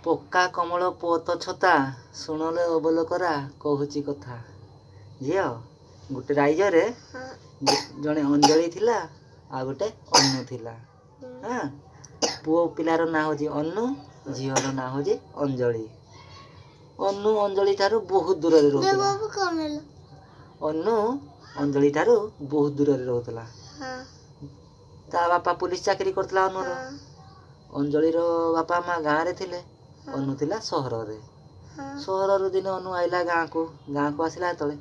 ପକ୍କା କମଳ ପୋତ ଛତା, ଶୁଣଲେ ଅବଲୋକରା କହୁଛି କଥା। ଝିଅ, ଗୋଟେ ରାଇଜରେ ଜଣେ ଅଞ୍ଜଳି ଥିଲା ଆଉ ଗୋଟେ ଅନୁ ଥିଲା। ହଁ, ପୁଅ ପିଲାର ନାଁ ହେଉଛି ଅନୁ, ଝିଅର ନାଁ ହେଉଛି ଅଞ୍ଜଳି। ଅନୁ ଅଞ୍ଜଳି ଠାରୁ ବହୁତ ଦୂରରେ ରହୁଥିଲା। ଅନୁ ଅଞ୍ଜଳି ଠାରୁ ବହୁତ ଦୂରରେ ରହୁଥିଲା। ତା ବାପା ପୋଲିସ ଚାକିରି କରିଥିଲା ଅନୁର। ଅଞ୍ଜଳିର ବାପା ମା ଗାଁରେ ଥିଲେ, ଅନୁ ଥିଲା ସହରରେ। ସହରରୁ ଦିନେ ଅନୁ ଆଇଲା ଗାଁକୁ। ଗାଁକୁ ଆସିଲା ଯେତେବେଳେ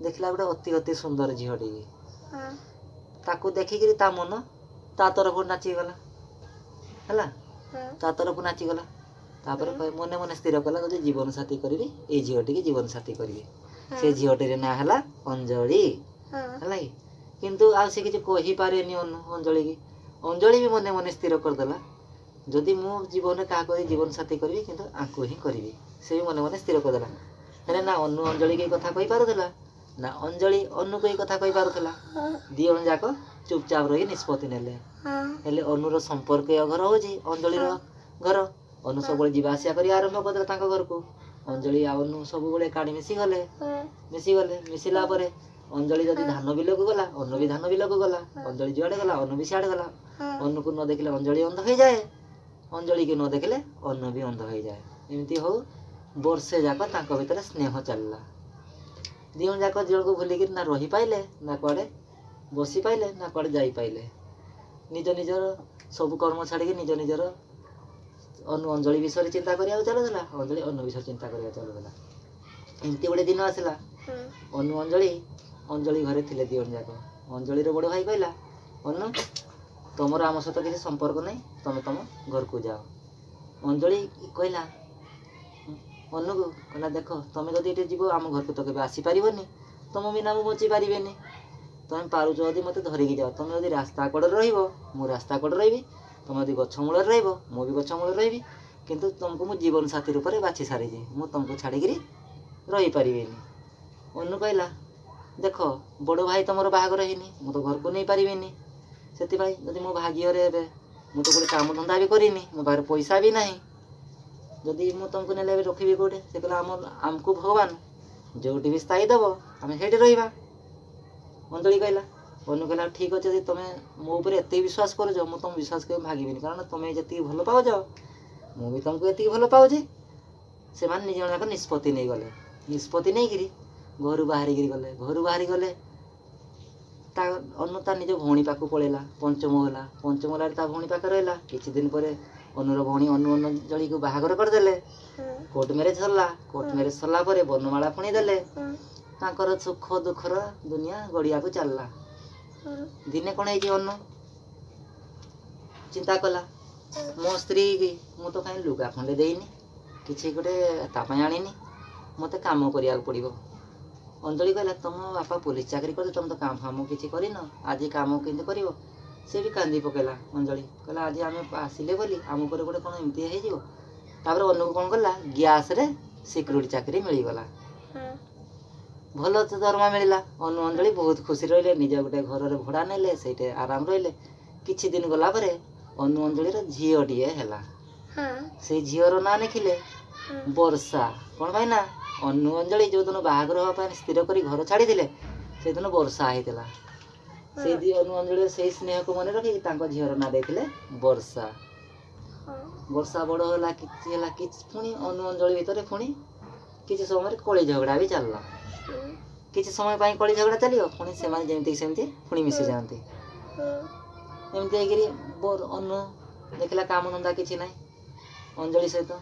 ଦେଖିଲା ଗୋଟେ ଅତି ଅତି ସୁନ୍ଦର ଝିଅଟିକି। ତାକୁ ଦେଖିକିରି ତା ମନ ତା ତରଫରୁ ନାଚିଗଲା। ହେଲା, ତା ତରଫରୁ ନାଚିଗଲା। ତାପରେ ମନେ ମନେ ସ୍ଥିର କଲା, ଯଦି ଜୀବନ ସାଥୀ କରିବି, ଏଇ ଝିଅଟିକି ଜୀବନ ସାଥୀ କରିବି। ସେ ଝିଅଟିର ନାଁ ହେଲା ଅଞ୍ଜଳି। ହେଲା କି? କିନ୍ତୁ ଆଉ ସେ କିଛି କହିପାରେନି ଅନୁ ଅଞ୍ଜଳିକି। ଅଞ୍ଜଳି ବି ମନେ ମନେ ସ୍ଥିର କରିଦେଲା, ଯଦି ମୁଁ ଜୀବନରେ କାହାକୁ ଯଦି ଜୀବନ ସାଥୀ କରିବି, କିନ୍ତୁ ଆଙ୍କୁ ହିଁ କରିବି। ସେ ବି ମନେ ମନେ ସ୍ଥିର କରିଦେଲା। ହେଲେ ନା ଅନୁ ଅଞ୍ଜଳିକି ଏଇ କଥା କହିପାରୁଥିଲା, ନା ଅଞ୍ଜଳି ଅନୁକୁ ଏଇ କଥା କହିପାରୁଥିଲା। ଦି ଜଣ ଯାକ ଚୁପଚାପ ରହି ନିଷ୍ପତ୍ତି ନେଲେ। ହେଲେ ଅନୁର ସମ୍ପର୍କୀୟ ଘର ହେଉଛି ଅଞ୍ଜଳିର ଘର। ଅନୁ ସବୁବେଳେ ଯିବା ଆସିବା କରି ଆରମ୍ଭ କରିଦେଲା ତାଙ୍କ ଘରକୁ। ଅଞ୍ଜଳି ଆଉ ଅନୁ ସବୁବେଳେ ଏକାଠି ମିଶିଗଲେ। ମିଶିଲା ପରେ ଅଞ୍ଜଳି ଯଦି ଧାନ ବିଲକୁ ଗଲା, ଅନୁ ବି ଧାନ ବିଲକୁ ଗଲା। ଅଞ୍ଜଳି ଯୁଆଡ଼େ ଗଲା, ଅନୁ ବି ସିଆଡ଼େ ଗଲା। ଅନୁକୁ ନ ଦେଖିଲେ ଅଞ୍ଜଳି ଅନ୍ଧ ହେଇଯାଏ, ଅଞ୍ଜଳିକି ନ ଦେଖିଲେ ଅନୁ ବି ଅନ୍ଧ ହେଇଯାଏ। ଏମିତି ହଉ ବର୍ଷେ ଯାକ ତାଙ୍କ ଭିତରେ ସ୍ନେହ ଚାଲିଲା। ଦି ଜଣ ଯାକ ଜଣକୁ ଭୁଲିକିରି ନା ରହିପାଇଲେ, ନା କୁଆଡ଼େ ବସିପାଇଲେ, ନା କୁଆଡ଼େ ଯାଇପାଇଲେ। ନିଜ ନିଜର ସବୁ କର୍ମ ଛାଡ଼ିକି ନିଜ ନିଜର ଅନୁ ଅଞ୍ଜଳି ବିଷୟରେ ଚିନ୍ତା କରିବାକୁ ଚାଲୁଥିଲା, ଅଞ୍ଜଳି ଅନୁ ବିଷୟରେ ଚିନ୍ତା କରିବାକୁ ଚାଲୁଥିଲା। ଏମିତି ଗୋଟେ ଦିନ ଆସିଲା, ଅନୁ ଅଞ୍ଜଳି ଅଞ୍ଜଳି ଘରେ ଥିଲେ ଦି ଜଣ ଯାକ। ଅଞ୍ଜଳିର ବଡ଼ ଭାଇ କହିଲା, ଅନୁ, ତମର ଆମ ସହିତ କିଛି ସମ୍ପର୍କ ନାହିଁ, ତମେ ତମ ଘରକୁ ଯାଅ। ଅଞ୍ଜଳି କହିଲା ଅନୁକୁ, କହିଲା, ଦେଖ, ତମେ ଯଦି ଏଠି ଯିବ, ଆମ ଘରକୁ ତ କେବେ ଆସିପାରିବନି। ତମ ବିନା ମୁଁ ବଞ୍ଚି ପାରିବିନି। ତମେ ପାରୁଛ ଯଦି ମୋତେ ଧରିକି ଯାଅ। ତମେ ଯଦି ରାସ୍ତା କଡ଼ରେ ରହିବ, ମୁଁ ରାସ୍ତା କଡ଼ରେ ରହିବି। ତମେ ଯଦି ଗଛ ମୂଳରେ ରହିବ, ମୁଁ ବି ଗଛ ମୂଳରେ ରହିବି। କିନ୍ତୁ ତମକୁ ମୁଁ ଜୀବନ ସାଥୀ ରୂପରେ ବାଛି ସାରିଛି, ମୁଁ ତମକୁ ଛାଡ଼ିକିରି ରହିପାରିବିନି। ଅନୁ କହିଲା, ଦେଖ, ବଡ଼ ଭାଇ ତମର ବାହାଘର ହେଇନି, ମୁଁ ତ ଘରକୁ ନେଇପାରିବିନି। ସେଥିପାଇଁ ଯଦି ମୋ ଭାଗ୍ୟରେ ଏବେ ମୁଁ ତ ଗୋଟେ କାମ ଧନ୍ଦା ବି କରିନି, ମୋ ପାଖରେ ପଇସା ବି ନାହିଁ, ଯଦି ମୁଁ ତମକୁ ନେଲେ ଏବେ ରଖିବି କେଉଁଠି? ସେ କହିଲା, ଆମକୁ ଭଗବାନ ଯେଉଁଠି ବି ସ୍ଥାୟୀ ଦେବ, ଆମେ ସେଇଠି ରହିବା। ଅଞ୍ଜଳି କହିଲା, ଅନୁ କହିଲା, ଠିକ୍ ଅଛି, ଯଦି ତମେ ମୋ ଉପରେ ଏତିକି ବିଶ୍ୱାସ କରୁଛ, ମୁଁ ତମ ବିଶ୍ୱାସ କେବେ ଭାଙ୍ଗିବିନି। କାରଣ ତମେ ଯେତିକି ଭଲ ପାଉଛ, ମୁଁ ବି ତମକୁ ଏତିକି ଭଲ ପାଉଛି। ସେମାନେ ନିଜ ଜଣ ଯାକ ନିଷ୍ପତ୍ତି ନେଇଗଲେ। ନିଷ୍ପତ୍ତି ନେଇକିରି ଘରୁ ବାହାରିକିରି ଗଲେ। ଘରୁ ବାହାରି ଗଲେ, ତା ଅନୁ ତା ନିଜ ଭଉଣୀ ପାଖକୁ ପଳେଇଲା ପଞ୍ଚମହଲା। ପଞ୍ଚମହଲାରେ ତା ଭଉଣୀ ପାଖରେ ରହିଲା। କିଛି ଦିନ ପରେ ଅନୁର ଭଉଣୀ ଅନୁ ଅଞ୍ଜଳିକୁ ବାହାଘର କରିଦେଲେ। କୋର୍ଟ ମ୍ୟାରେଜ ସରିଲା। କୋର୍ଟ ମ୍ୟାରେଜ ସରିଲା ପରେ ବର୍ଣ୍ଣମାଳା ପୁଣି ଦେଲେ। ତାଙ୍କର ସୁଖ ଦୁଃଖର ଦୁନିଆ ଗଡ଼ିବାକୁ ଚାଲିଲା। ଦିନେ କ'ଣ ହେଇଛି, ଅନୁ ଚିନ୍ତା କଲା, ମୋ ସ୍ତ୍ରୀ କି ମୁଁ ତ କାହିଁ ଲୁଗା ଖଣ୍ଡେ ଦେଇନି, କିଛି ଗୋଟେ ତା ପାଇଁ ଆଣିନି, ମୋତେ କାମ କରିବାକୁ ପଡ଼ିବ। ଅଞ୍ଜଳି କହିଲା, ତମ ବାପା ପୋଲିସ ଚାକିରି କରିବେ, ତମେ ତ କାମ ଫାମ କିଛି କରିନ, ଆଜି କାମ କେମିତି କରିବ? ସେ ବି କାନ୍ଦି ପକେଇଲା। ଅଞ୍ଜଳି କହିଲା, ଆଜି ଆମେ ଆସିଲେ ବୋଲି ଆମ ଉପରେ ଗୋଟେ କ'ଣ ଏମିତି ହେଇଯିବ। ତାପରେ ଅନୁକୁ କ'ଣ କଲା, ଗ୍ୟାସରେ ସିକ୍ୟୁରିଟି ଚାକିରି ମିଳିଗଲା। ଭଲ ତ ଦରମା ମିଳିଲା। ଅନୁ ଅଞ୍ଜଳି ବହୁତ ଖୁସି ରହିଲେ। ନିଜ ଗୋଟେ ଘରରେ ଭଡ଼ା ନେଲେ, ସେଇଠି ଆରାମ ରହିଲେ। କିଛି ଦିନ ଗଲା ପରେ ଅନୁ ଅଞ୍ଜଳିର ଝିଅଟିଏ ହେଲା। ସେଇ ଝିଅର ନାଁ ଲେଖିଲେ ବର୍ଷା। କ'ଣ ପାଇଁ ନା ଅନୁ ଅଞ୍ଜଳି ଯେଉଁଦିନ ବାହାଘର ହେବା ପାଇଁ ସ୍ଥିର କରି ଘର ଛାଡ଼ିଥିଲେ, ସେଇଦିନ ବର୍ଷା ହେଇଥିଲା। ସେଇ ଦି ଅନୁ ଅଞ୍ଜଳିର ସେଇ ସ୍ନେହକୁ ମନେ ରଖିକି ତାଙ୍କ ଝିଅର ନାଁ ଦେଇଥିଲେ ବର୍ଷା। ବର୍ଷା ବଡ଼ ହେଲା, କିଛି ହେଲା, କିଛି ପୁଣି ଅନୁ ଅଞ୍ଜଳି ଭିତରେ ପୁଣି କିଛି ସମୟରେ କଳି ଝଗଡ଼ା ବି ଚାଲିଲା। କିଛି ସମୟ ପାଇଁ କଳି ଝଗଡ଼ା ଚାଲିବ, ପୁଣି ସେମାନେ ଯେମିତି ସେମିତି ପୁଣି ମିଶି ଯାଆନ୍ତି। ଏମିତି ହେଇକିରି ଅନୁ ଦେଖିଲା କାମ ଧନ୍ଦା କିଛି ନାହିଁ। ଅଞ୍ଜଳି ସହିତ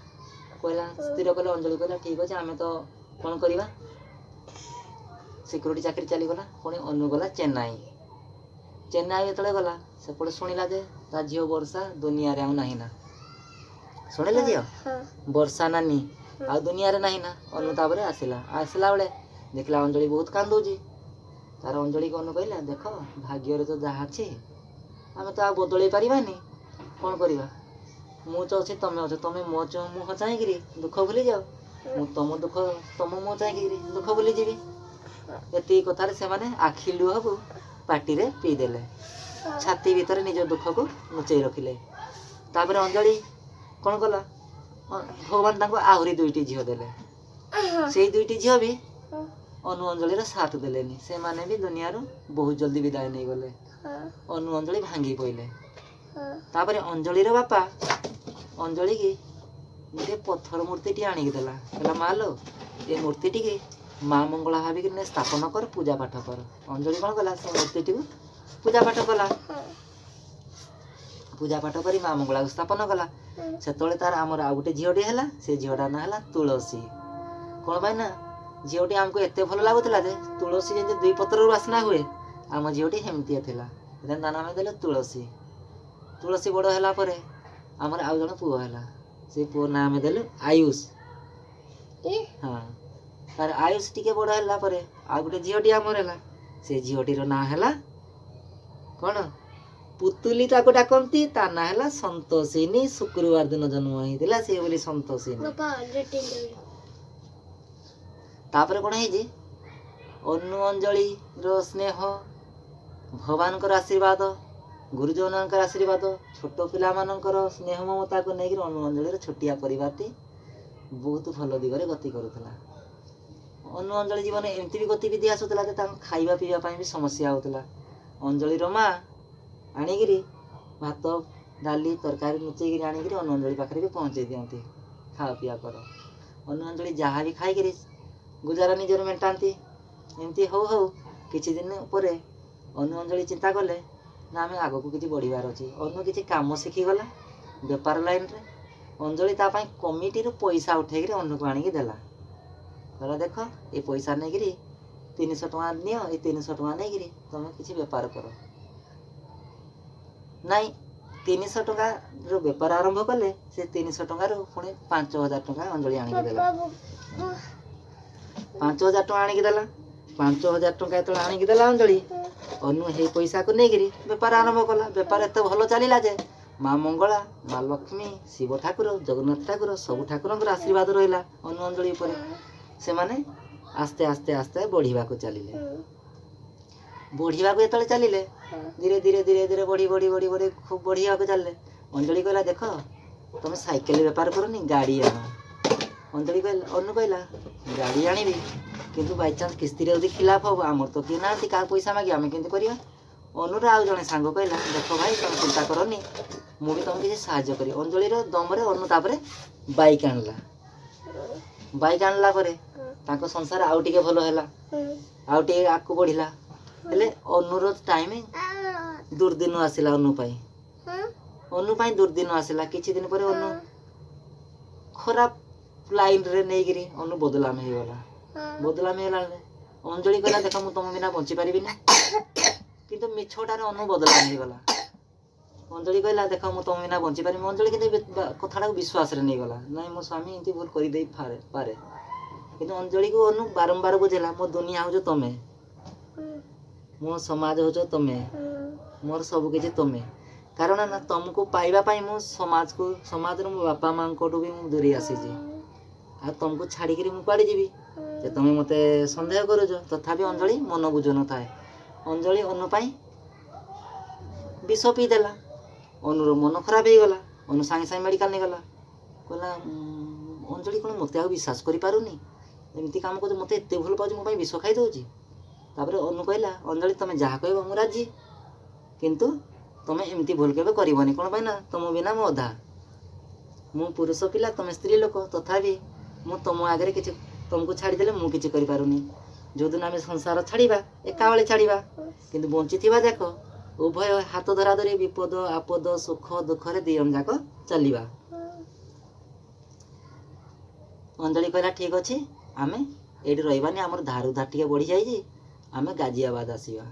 କହିଲା, ସ୍ଥିର କଲେ। ଅଞ୍ଜଳି କହିଲା, ଠିକ୍ ଅଛି, ଆମେ ତ କ'ଣ କରିବା? ସିକ୍ୟୁରିଟି ଚାକିରି ଚାଲିଗଲା। ପୁଣି ଅନୁ ଗଲା ଚେନ୍ନାଇ। ଚେନ୍ନାଇ ଯେତେବେଳେ ଗଲା, ସେପଟେ ଶୁଣିଲା ଯେ ତା ଝିଅ ବର୍ଷା ଦୁନିଆରେ ଆଉ ନାହିଁ ନା। ଶୁଣିଲେ, ଝିଅ ବର୍ଷା ନାନୀ ଆଉ ଦୁନିଆରେ ନାହିଁ ନା। ଅନୁ ତାପରେ ଆସିଲା। ଆସିଲା ବେଳେ ଦେଖିଲା ଅଞ୍ଜଳି ବହୁତ କାନ୍ଦୁଛି। ତାର ଅଞ୍ଜଳିକୁ ଅନୁ କହିଲା, ଦେଖ, ଭାଗ୍ୟରେ ତ ଯାହା ଅଛି, ଆମେ ତ ଆଉ ବଦଳେଇ ପାରିବାନି। କ'ଣ କରିବା? ମୁଁ ତ ଅଛି, ତମେ ଅଛ। ତମେ ମୋ ମୁହଁ ଚାହିଁକିରି ଦୁଃଖ ଭୁଲିଯାଅ, ମୁଁ ତମ ଦୁଃଖ ତମ ମୁହଁ ଚାହିଁକିରି ଦୁଃଖ ଭୁଲିଯିବି। ଏତିକି କଥାରେ ସେମାନେ ଆଖି ଲୁହକୁ ପାଟିରେ ପିଇଦେଲେ, ଛାତି ଭିତରେ ନିଜ ଦୁଃଖକୁ ଲୁଚେଇ ରଖିଲେ। ତାପରେ ଅଞ୍ଜଳି କ'ଣ କଲା? ଭଗବାନ ତାଙ୍କୁ ଆହୁରି ଦୁଇଟି ଝିଅ ଦେଲେ। ସେଇ ଦୁଇଟି ଝିଅ ବି ଅନୁ ଅଞ୍ଜଳିର ସାଥ ଦେଲେନି। ସେମାନେ ବି ଦୁନିଆରୁ ବହୁତ ଜଲ୍ଦି ବିଦାୟ ନେଇଗଲେ। ଅନୁ ଅଞ୍ଜଳି ଭାଙ୍ଗି ପଇଲେ। ତାପରେ ଅଞ୍ଜଳିର ବାପା ଅଞ୍ଜଳିକି ଗୋଟିଏ ପଥର ମୂର୍ତ୍ତିଟିଏ ଆଣିକି ଦେଲା। କହିଲା, ମା ଲୋ, ଏ ମୂର୍ତ୍ତିଟିକି ମା ମଙ୍ଗଳା ଭାବିକି ନେ ସ୍ଥାପନ କର, ପୂଜା ପାଠ କର। ଅଞ୍ଜଳି କ'ଣ କଲା? ସେ ମୂର୍ତ୍ତିଟିକୁ ପୂଜା ପାଠ କଲା। ପୂଜା ପାଠ କରି ମା ମଙ୍ଗଳାକୁ ସ୍ଥାପନ କଲା। ସେତେବେଳେ ତାର ଆମର ଆଉ ଗୋଟେ ଝିଅଟିଏ ହେଲା। ସେ ଝିଅଟା ନାଁ ହେଲା ତୁଳସୀ। କ'ଣ ପାଇଁ ନା ଝିଅଟି ଆମକୁ ଏତେ ଭଲ ଲାଗୁଥିଲା ଯେ ତୁଳସୀ ଯେମିତି ଦୁଇ ପତ୍ରରୁ ବାସ୍ନା ହୁଏ, ଆମ ଝିଅଟି ସେମିତିଆ ଥିଲା। ସେଥିପାଇଁ ତା ନାଁ ଆମେ ଦେଲେ ତୁଳସୀ। ତୁଳସୀ ବଡ଼ ହେଲା ପରେ ଆମର ଆଉ ଜଣେ ପୁଅ ହେଲା। ସେ ପୁଅ ନାଁ ଆମେ ଦେଲୁ ଆୟୁଷ। ହଁ, ତାର ଆୟୁଷ ଟିକେ ବଡ଼ ହେଲା ପରେ ଆଉ ଗୋଟେ ଝିଅଟି ଆମର ହେଲା। ସେ ଝିଅଟିର ନାଁ ହେଲା କ'ଣ? ପୁତୁଲି ତାକୁ ଡାକନ୍ତି। ତା ନାଁ ହେଲା ସନ୍ତୋଷିନୀ। ଶୁକ୍ରବାର ଦିନ ଜନ୍ମ ହେଇଥିଲା ସେ ବୋଲି ସନ୍ତୋଷିନୀ। ତାପରେ କ'ଣ ହେଇଛି? ଅନୁ ଅଞ୍ଜଳିର ସ୍ନେହ, ଭଗବାନଙ୍କର ଆଶୀର୍ବାଦ, ଗୁରୁଜନଙ୍କର ଆଶୀର୍ବାଦ, ଛୋଟ ପିଲାମାନଙ୍କର ସ୍ନେହ ମମତାକୁ ନେଇକରି ଅନୁ ଅଞ୍ଜଳିର ଛୋଟିଆ ପରିବାରଟି ବହୁତ ଭଲ ଦିଗରେ ଗତି କରୁଥିଲା। ଅନୁ ଅଞ୍ଜଳି ଜୀବନ ଏମିତି ବି ଗତିବିଧି ଆସୁଥିଲା ଯେ ତାଙ୍କ ଖାଇବା ପିଇବା ପାଇଁ ବି ସମସ୍ୟା ହେଉଥିଲା। ଅଞ୍ଜଳିର ମା ଆଣିକିରି ଭାତ, ଡାଲି, ତରକାରୀ ଲୁଚେଇକିରି ଆଣିକିରି ଅନୁ ଅଞ୍ଜଳି ପାଖରେ ବି ପହଞ୍ଚେଇ ଦିଅନ୍ତି, ଖାଅ ପିଆ କର। ଅନୁ ଅଞ୍ଜଳି ଯାହା ବି ଖାଇକିରି ଗୁଜାରା ନିଜର ମେଣ୍ଟାନ୍ତି। ଏମିତି ହଉ ହଉ କିଛି ଦିନ ପରେ ଅନୁ ଅଞ୍ଜଳି ଚିନ୍ତା କଲେ ନା ଆମେ ଆଗକୁ କିଛି ବଢ଼ିବାର ଅଛି। ଅନୁ କିଛି କାମ ଶିଖିଗଲା ବେପାର ଲାଇନରେ। ଅଞ୍ଜଳି ତା ପାଇଁ କମିଟିରୁ ପଇସା ଉଠେଇକିରି ଅନୁକୁ ଆଣିକି ଦେଲା। କହିଲା, ଦେଖ, ଏ ପଇସା ନେଇକିରି 300 ଟଙ୍କା ନିଅ, ଏଇ 300 ଟଙ୍କା ନେଇକିରି ତମେ କିଛି ବେପାର କର। ନାଇଁ, 300 ଟଙ୍କାର ବେପାର ଆରମ୍ଭ କଲେ। ସେ 300 ଟଙ୍କାରୁ ପୁଣି 5000 ଟଙ୍କା ଅଞ୍ଜଳି ଆଣିକି ଦେଲା। 5000 ଟଙ୍କା ଆଣିକି ଦେଲା। 5000 ଟଙ୍କା ଯେତେବେଳେ ଆଣିକି ଦେଲା ଅଞ୍ଜଳି, ଅନୁ ହେଇ ପଇସାକୁ ନେଇକିରି ବେପାର ଆରମ୍ଭ କଲା। ବେପାର ଏତେ ଭଲ ଚାଲିଲା ଯେ ମା ମଙ୍ଗଳା, ମା ଲକ୍ଷ୍ମୀ, ଶିବ ଠାକୁର, ଜଗନ୍ନାଥ ଠାକୁର, ସବୁ ଠାକୁରଙ୍କର ଆଶୀର୍ବାଦ ରହିଲା ଅନୁ ଅଞ୍ଜଳି ଉପରେ। ସେମାନେ ଆସ୍ତେ ଆସ୍ତେ ଆସ୍ତେ ବଢ଼ିବାକୁ ଚାଲିଲେ। ବଢ଼ିବାକୁ ଯେତେବେଳେ ଚାଲିଲେ, ଧୀରେ ଧୀରେ ଧୀରେ ଧୀରେ ବଢ଼ି ବଢ଼ି ବଢ଼ି ବଢ଼ି ଖୁବ୍ ବଢ଼ିବାକୁ ଚାଲିଲେ। ଅଞ୍ଜଳି କହିଲା, ଦେଖ, ତମେ ସାଇକେଲ ବେପାର କରନି, ଗାଡ଼ି ଆଣ। ଅଞ୍ଜଳି କହିଲା, ଅନୁ କହିଲା, ଗାଡ଼ି ଆଣିବି, କିନ୍ତୁ ବାଇଚାନ୍ସ କିସ୍ତିରେ ଯଦି ଖିଲାପ ହବ, ଆମର ତ କିଏ ନାହାନ୍ତି, କାହାକୁ ପଇସା ମାଗି ଆମେ କେମିତି କରିବା? ଅନୁର ଆଉ ଜଣେ ସାଙ୍ଗ କହିଲା, ଦେଖ ଭାଇ, ତମେ ଚିନ୍ତା କରନି, ମୁଁ ବି ତମକୁ କିଛି ସାହାଯ୍ୟ କରିବି। ଅଞ୍ଜଳିର ଦମରେ ଅନୁ ତାପରେ ବାଇକ୍ ଆଣିଲା। ବାଇକ୍ ଆଣିଲା ପରେ ତାଙ୍କ ସଂସାର ଆଉ ଟିକେ ଭଲ ହେଲା, ଆଉ ଟିକେ ଆଗକୁ ବଢ଼ିଲା। ହେଲେ ଅନୁର ଟାଇମ୍ ଦୁର୍ଦିନ ଆସିଲା ଅନୁ ପାଇଁ। ଅନୁ ପାଇଁ ଦୁର୍ଦିନ ଆସିଲା। କିଛି ଦିନ ପରେ ଅନୁ ଖରାପ ଲାଇନରେ ନେଇକିରି ଅନୁ ବଦନାମ ହେଇଗଲା। ବଦନାମ ହେଇଗଲା। ଅଞ୍ଜଳି କହିଲା, ଦେଖ, ମୁଁ ତମ ବିନା ବଞ୍ଚି ପାରିବିନି। କିନ୍ତୁ ମିଛଟାରେ ଅନୁ ବଦନାମ ହେଇଗଲା। ଅଞ୍ଜଳି କହିଲା, ଦେଖ, ମୁଁ ତମ ବିନା ବଞ୍ଚି ପାରିବି। ଅଞ୍ଜଳି କିନ୍ତୁ କଥାଟାକୁ ବିଶ୍ୱାସରେ ନେଇଗଲା, ନାଇଁ, ମୋ ସ୍ୱାମୀ ଏମିତି ଭୁଲ କରିଦେଇ ପାରେ। କିନ୍ତୁ ଅଞ୍ଜଳିକୁ ଅନୁ ବାରମ୍ବାର ବୁଝେଇଲା, ମୋ ଦୁନିଆ ହଉଛ ତମେ, ମୋ ସମାଜ ହଉଛ ତମେ, ମୋର ସବୁ କିଛି ତମେ। କାରଣ ନା ତମକୁ ପାଇବା ପାଇଁ ମୁଁ ସମାଜକୁ, ସମାଜର ମୋ ବାପା ମାଆଙ୍କଠୁ ବି ମୁଁ ଦୂରେଇ ଆସିଛି। ଆଉ ତମକୁ ଛାଡ଼ିକିରି ମୁଁ କୁଆଡ଼େ ଯିବି ଯେ ତମେ ମୋତେ ସନ୍ଦେହ କରୁଛ? ତଥାପି ଅଞ୍ଜଳି ମନ ବୁଝୁନଥାଏ। ଅଞ୍ଜଳି ଅନୁ ପାଇଁ ବିଷ ପିଇଦେଲା। ଅନୁର ମନ ଖରାପ ହେଇଗଲା। ଅନୁ ସାଙ୍ଗେ ସାଙ୍ଗେ ମେଡ଼ିକାଲ ନେଇଗଲା। କହିଲା, ଅଞ୍ଜଳି କ'ଣ ମୋତେ ଆଉ ବିଶ୍ୱାସ କରିପାରୁନି? ଏମିତି କାମ କରୁଛି, ମୋତେ ଏତେ ଭଲ ପାଉଛି, ମୋ ପାଇଁ ବିଷ ଖାଇଦେଉଛି। ତାପରେ ଅନୁ କହିଲା, ଅଞ୍ଜଳି, ତମେ ଯାହା କହିବ ମୁଁ ରାଜି, କିନ୍ତୁ ତମେ ଏମିତି ଭୁଲ କେବେ କରିବନି। କ'ଣ ପାଇଁ ନା ତମ ବିନା ମୁଁ ଅଧା। ମୁଁ ପୁରୁଷ ପିଲା, ତମେ ସ୍ତ୍ରୀ ଲୋକ, ତଥାପି ମୁଁ ତମ ଆଗରେ କିଛି, ତମକୁ ଛାଡ଼ିଦେଲେ ମୁଁ କିଛି କରିପାରୁନି। ଯେଉଁଦିନ ଆମେ ସଂସାର ଛାଡ଼ିବା, ଏକାବେଳେ ଛାଡ଼ିବା, କିନ୍ତୁ ବଞ୍ଚିଥିବା ଯାକ ଉଭୟ ହାତ ଧରା ଧରି ବିପଦ ଆପଦ, ସୁଖ ଦୁଃଖରେ ଦି ଜଣ ଯାକ ଚାଲିବା। ଅଞ୍ଜଳି କହିଲା, ଠିକ୍ ଅଛି, ଆମେ ଏଇଠି ରହିବାନି, ଆମର ଧାର ଉଧାର ଟିକେ ବଢ଼ିଯାଇଛି, ଆମେ ଗାଜିଆବାଦ ଆସିବା।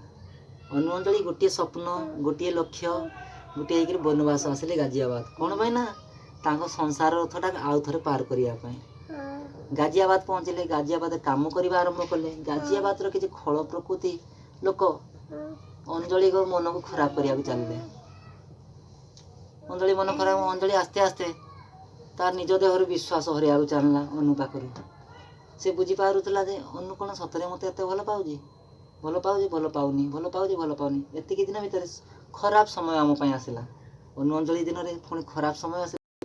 ଅନୁ ଅଞ୍ଜଳି ଗୋଟିଏ ସ୍ୱପ୍ନ, ଗୋଟିଏ ଲକ୍ଷ୍ୟ, ଗୋଟିଏ ହେଇକିରି ବନବାସ ଆସିଲେ ଗାଜିଆବାଦ। କ'ଣ ପାଇଁ ନା ତାଙ୍କ ସଂସାର ରଥଟାକୁ ଆଉ ଥରେ ପାର କରିବା ପାଇଁ। ଗାଜିଆବାଦ ପହଞ୍ଚିଲେ। ଗାଜିଆବାଦ କାମ କରିବା ଆରମ୍ଭ କଲେ। ଗାଜିଆବାଦର କିଛି ଖଳ ପ୍ରକୃତି ଲୋକ ଅଞ୍ଜଳିଙ୍କ ମନକୁ ଖରାପ କରିବାକୁ ଚାଲିଲେ। ଅଞ୍ଜଳି ମନ ଖରାପ। ଅଞ୍ଜଳି ଆସ୍ତେ ଆସ୍ତେ ତାର ନିଜ ଦେହରୁ ବିଶ୍ୱାସ ହରାଇବାକୁ ଚାଲିଲା ଅନୁ ପାଖରୁ। ସେ ବୁଝିପାରୁଥିଲା ଯେ ଅନୁ କ'ଣ ସତରେ ମୋତେ ଏତେ ଭଲ ପାଉଛି? ଭଲ ପାଉଛି, ଭଲ ପାଉନି, ଭଲ ପାଉଛି, ଭଲ ପାଉନି। ଏତିକି ଦିନ ଭିତରେ ଖରାପ ସମୟ ଆମ ପାଇଁ ଆସିଲା। ଅନୁ ଅଞ୍ଜଳି ଦିନରେ ପୁଣି ଖରାପ ସମୟ ଆସିଲା।